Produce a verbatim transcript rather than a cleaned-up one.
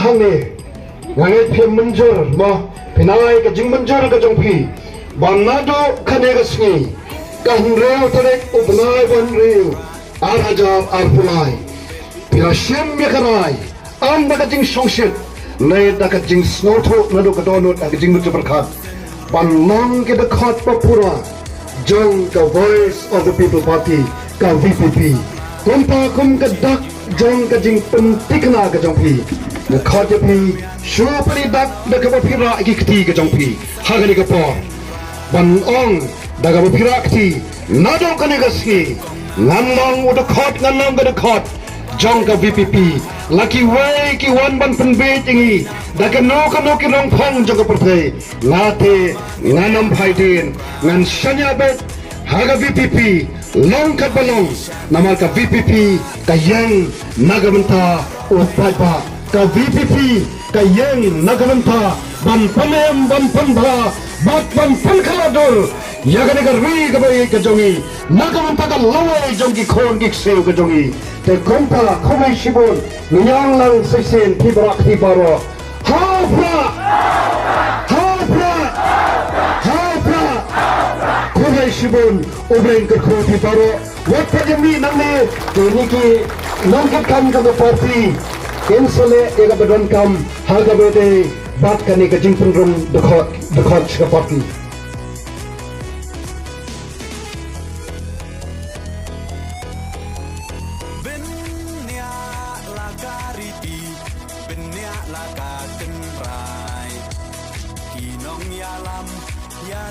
Hangne nga ngeit phi mynjur mo, phin ai ka jingmynjur ka jong phi ba naduh kane ka sngi, ka hynriew tarik u bnai ba hynriew, ar hajar arphew lai, phi la shim ïa ka rai, ym da ka jingshongshit ne da ka jingsngewthuh naduh ka dohnud ha ka jingmut jingpyrkhat, ban long ki dkhot ba pura jong ka Voice of the People Party, ka V P P. Kumta kum ka dak jong ka jingpyntikna ka jong phi, nga khot ïa phi, shu pynïaid dak da kaba phi rah ki kti ka jong phi ha kane ka por, ban ong da kaba phi rah kti, naduh kane ka sngi ngan long u dkhot, ngan long ka dkhot jong ka V P P. La kiwei ki wan ban pynbeit ïa ngi da kano kano ki nongpang jong ka pyrthei, nga te ngan ym phai dien, ngan shaniah beit ha ka V P P, long katba long, namar ka V P P ka ïeng na ka bynta u paidbah, ka V P P ka ïeng na ka bynta ban pynim, ban pynbha bad ban pynkhlad dur ïa kane ka ri kaba ïeit ka jong ngi, na ka bynta ka lawei jong ki khun ki ksiew ka jong ngi. Te kumta khublei shibun, ngi ïeng lang shisien, phi baroh, phi baroh. Ha u Prah! Ha u Prah! Ha u Prah! Khublei shibun, U Blei un kyrkhu ïa phi baroh. Wat pat ïa mih nangne, te kine ki nongkitkam jong ka party kin sa leh ïa kaba donkam ha kaba ïadei bad kane ka jingpynrung dkhot, dkhot sha ka party. Bniah la ka riti, bniah la ka tynrai. Ki nongïalam, ïalam.